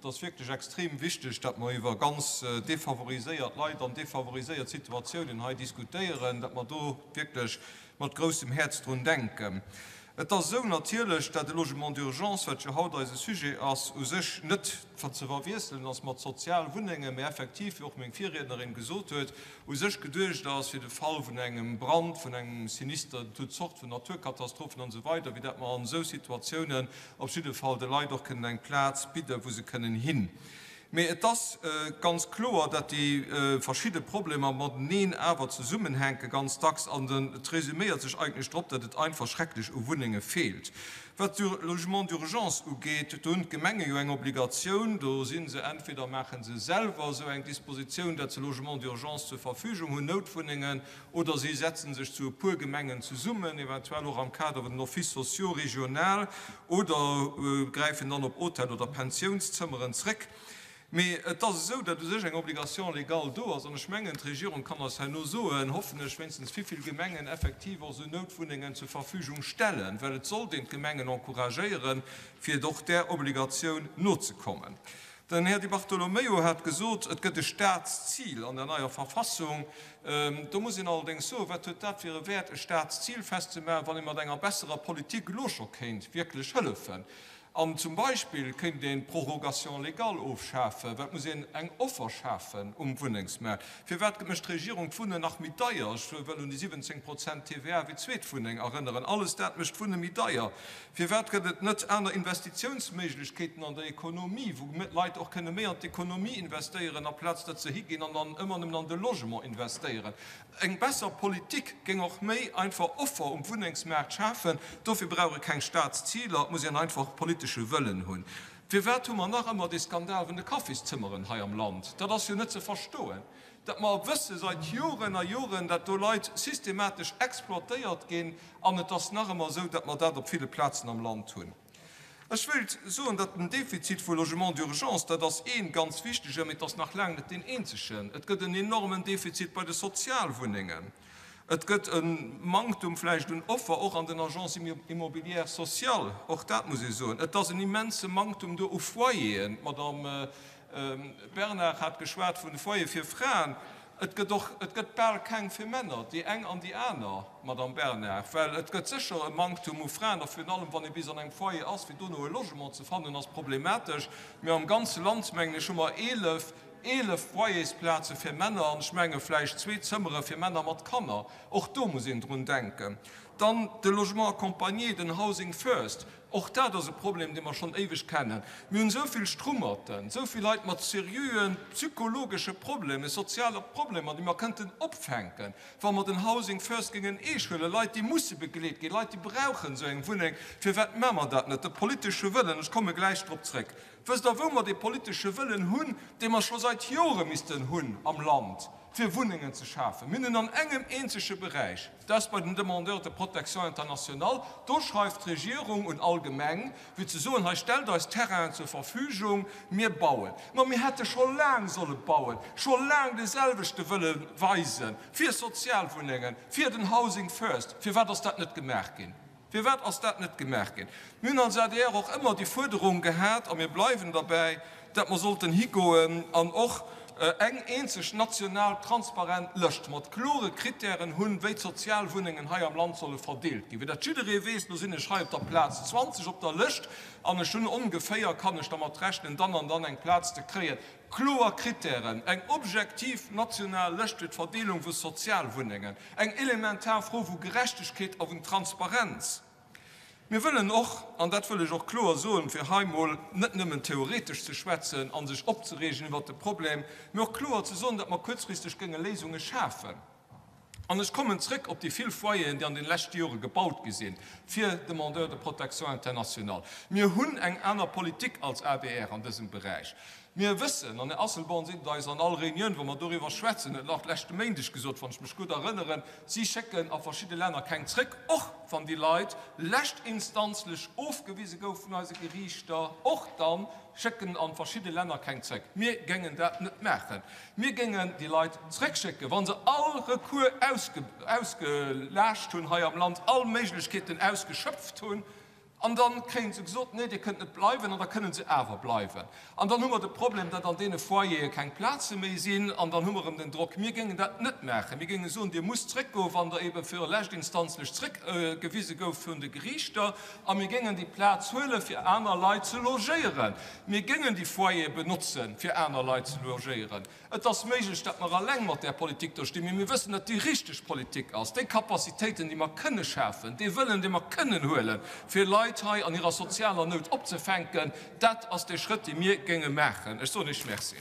ass wierklech extrem wichteg, datt mer iwwer ganz defavoriséiert Leit an defavoriséiert Situatiounen hei diskutéieren, datt mer do wierklech mat groussem Häerz drun denken. Et ass esou natierlech, dat e Logement d'urgence, wat jo haut eise Sujet ass, u sech net ze verwiesselen ass mat Sozialwunnengen, mä effektiv, wéi och meng Virriednerin gesot huet, u sech geduecht ass fir de Fall vun engem Brand, vun engem Sinister de toute sorte, vun Naturkatastrophen an esou weider, wéi dat mer an esou Situatiounen op jidde Fall de Leit och kënnen eng Plaz bidden, wou se kënnen hin. Mee et ass ganz kloer, dat déi verschidde Problemer mateneen awer zesummenhänke ganz dacks an et resüméiert sech eigentlech drop, dat et einfach schrecklech u Wunnenge feelt. Wat de Logement d'urgence ugeet, do hunn d'Gemenge jo eng Obligatioun, do si se, entweder maache se selwer esou eng Dispositioun, dat se Logements d'urgence zur Verfügung hunn, Noutwunnengen, oder si setze sech zu e puer Gemengen zesummen, eventuell och am Kader vun den Offices sociaux régional, oder gräifen dann op Hotel oder Pensiounszëmmeren zréck. Mee et ass esou, datt u sech eng Obligation légale do ass, an ech mengen, d'Regierung kann eis herno soen, hoffen ech wéinstens, wivill Gemengen effektiv och esou Noutwunnengen zur Verfügung stellen, well et sollt een d'Gemengen encouragéieren, fir och där Obligatioun nozekommen. Den Här Di Bartolomeo hat gesot, et gëtt e Staatszil an der neier Verfassung. Do muss een allerdéngs soen, Wat huet dat fir e Wäert, e Staatszil festzemaachen, wann ee mat enger besserer Politik elo scho kéint wierklech hëllefen? An zum Beispill kéint een d'Prorogation légale ofschafen. Wat muss een eng Offer schafen um Wunnengsmaart? Firwat mécht d'Regierung d'Wunnen nach méi deier? Ech wëll un déi 17 Prozent TVA fir d'Zweetwunneng erënneren. Alles dat mécht d'Wunne méi deier. Firwat gëtt et net aner Investitiounsméiglechkeeten an der Ekonomie, wou Leit och kënne méi an d'Ekonomie investéieren, aplaz datt se higinn an dann ëmmer nëmmen an de Logement investéieren? Eng besser Politik géing och méi einfach Offer um Wunnengsmaart schafen. Dofir brauch e keng Staatsziler, et muss een einfach politesche Wëllen hunn. Firwat hu mer nach ëmmer dee Skandal vun de Kaffiszëmmeren hei am Land? Dat ass jo net ze verstoen. Dat mer wësse seit Joren a Joren, dat do Leit systematesch exploitéiert ginn, an et ass nach ëmmer esou, dat mer dat op ville Plazen am Land hunn. Ech wéilt soen, dat den Defizit vu Logements d'urgence, dat ass ee ganz wichtegen, mee et ass nach laang net deen eenzegen. Et gëtt en enormen Defizit bei de Sozialwunnengen. Et gëtt e Manktum vläicht un Offer och an den Agences immobilières sociales, och dat muss ee soen. Et ass en immense Manktum do u Foyeren. D'Madame Bernard hat geschwat vun de Foyere fir Fraen. Et gëtt och, et gëtt bal keng fir Männer, déi eng an déi aner, Madame Bernard, well et gëtt sécher e Manktum u Fraen a virun allem, wann ee bis an engem Foyer ass, fir dono e Logement ze fannen, ass problematesch. Mee am ganze Land, mengen ech, hu mer 11, 11 Foyersplaze fir Männer an ech menge vläicht zwee Zëmmere fir Männer mat Kanner. Och do muss een drun denken. Dann de Logement accompagné, den Housing First. Och dat ass e Problem, dee mer schonn éiweg kennen. Mir hunn esou vill Strummerten, esou vill Leit mat seriöen psychologesche Problemen, soziale Problemer, déi mer kënnten opfänken, wa mer den Housing First géingen eescht huelen. Leit, déi musse begleet ginn, Leit, déi brauchen esou eng Wunneng. Firwat maache mer dat net? De politesche Wëllen, ech komme gläich drop zréck. Wësst Der, wou mer dee politesche Wëllen hunn, dee mer scho seit Jore missten hunn am Land, fir Wunnengen ze schafen? Mir hunn en an engem eenzege Beräich, dat ass bei den Demandeurs de protection internationale. Do schreift d'Regierung un all Gemeng, fir ze soen, Hei, stellt eis Terrainen zur Verfügung, mir bauen. Ma mir hätte scho laang solle bauen, scho laang dee selwechte Wëlle weisen fir Sozialwunnengen, fir den Housing First. Firwat ass dat net gemaach ginn? Firwat ass dat net gemaach ginn? Mir hunn als adr och ëmmer déi Fuerderung gehat, a mir bleiwen derbäi, dat mer sollten higoen an och eng eenzeg national transparent Lëscht mat klore Kritären hunn, wéi d'Sozialwunnengen hei am Land solle verdeelt ginn, fir dat jidderee weess, lo sinn ech hei op der Plaz 20 op der Lëscht an ech hunn ongeféier, kann ech dermat rechnen, dann an dann eng Plaz ze kréien. Kloer Kritären, eng objektiv national Lëscht fir d'Verdeelung vu Sozialwunnengen, eng elementar Fro vu Gerechtegkeet a vun Transparenz. Mir wëllen och, an dat wëll ech och kloer soen, fir hei mol net nëmmen theoretesch ze schwätzen a sech opzereegen iwwert de Problem, mee och kloer ze soen, datt mer kuerzfristeg géinge Léisunge schafen. An ech kommen zrëck op déi vill Foyeren, déi an den leschte Jore gebaut gi sinn fir Demandeurs de protection internationale. Mir hunn eng aner Politik als adr an dësem Beräich. Mir wëssen, an Här Asselborn seet et eis an all Reunioun, wa mer doriwwer schwätzen, huet en och leschte Méindeg gesot, wann ech mech gutt erënneren, si schécken a verschidde Länner keng zrëck, och wann déi Leit leschtinstanzlech ofgewise goufe vun eise Geriichter, och da schécken a verschidde Länner keng zrëck. Mir géingen dat net maachen. Mir géingen déi Leit zréckschécken, wa se all Recours ausgelaascht hunn hei am Land, all Méiglechkeeten ausgeschöpft hunn. An da kréie se gesot, Nee, Dir kënnt net bleiwen. An da kënnen se awer bleiwen. An dann hu mer de Problem, datt an deene Foyere keng Plaze méi sinn. An dann hu mer erëm den Drock. Mir géingen dat net maachen. Mir géinge soen, Dir musst zréckgoen, wann Der eebe fir leschtinstanzlech zréckgewise gouft vun de Geriichter. A mir géingen déi Plaz huelen, fir aner Leit ze logéieren. Mir géingen déi Foyere benotzen, fir aner Leit ze logéieren. Et ass méiglech, datt mer eleng mat där Politik do stinn, mee mir wëssen, datt déi richteg Politik ass. Déi Capacitéiten, déi mer kënne schafen, dee Wëllen, dee mer kënnen huelen, fir Leit hei an hirer sozialer Nout opzefänken, dat ass dee Schrëtt, dee mir géinge maachen. Ech soen Iech Merci.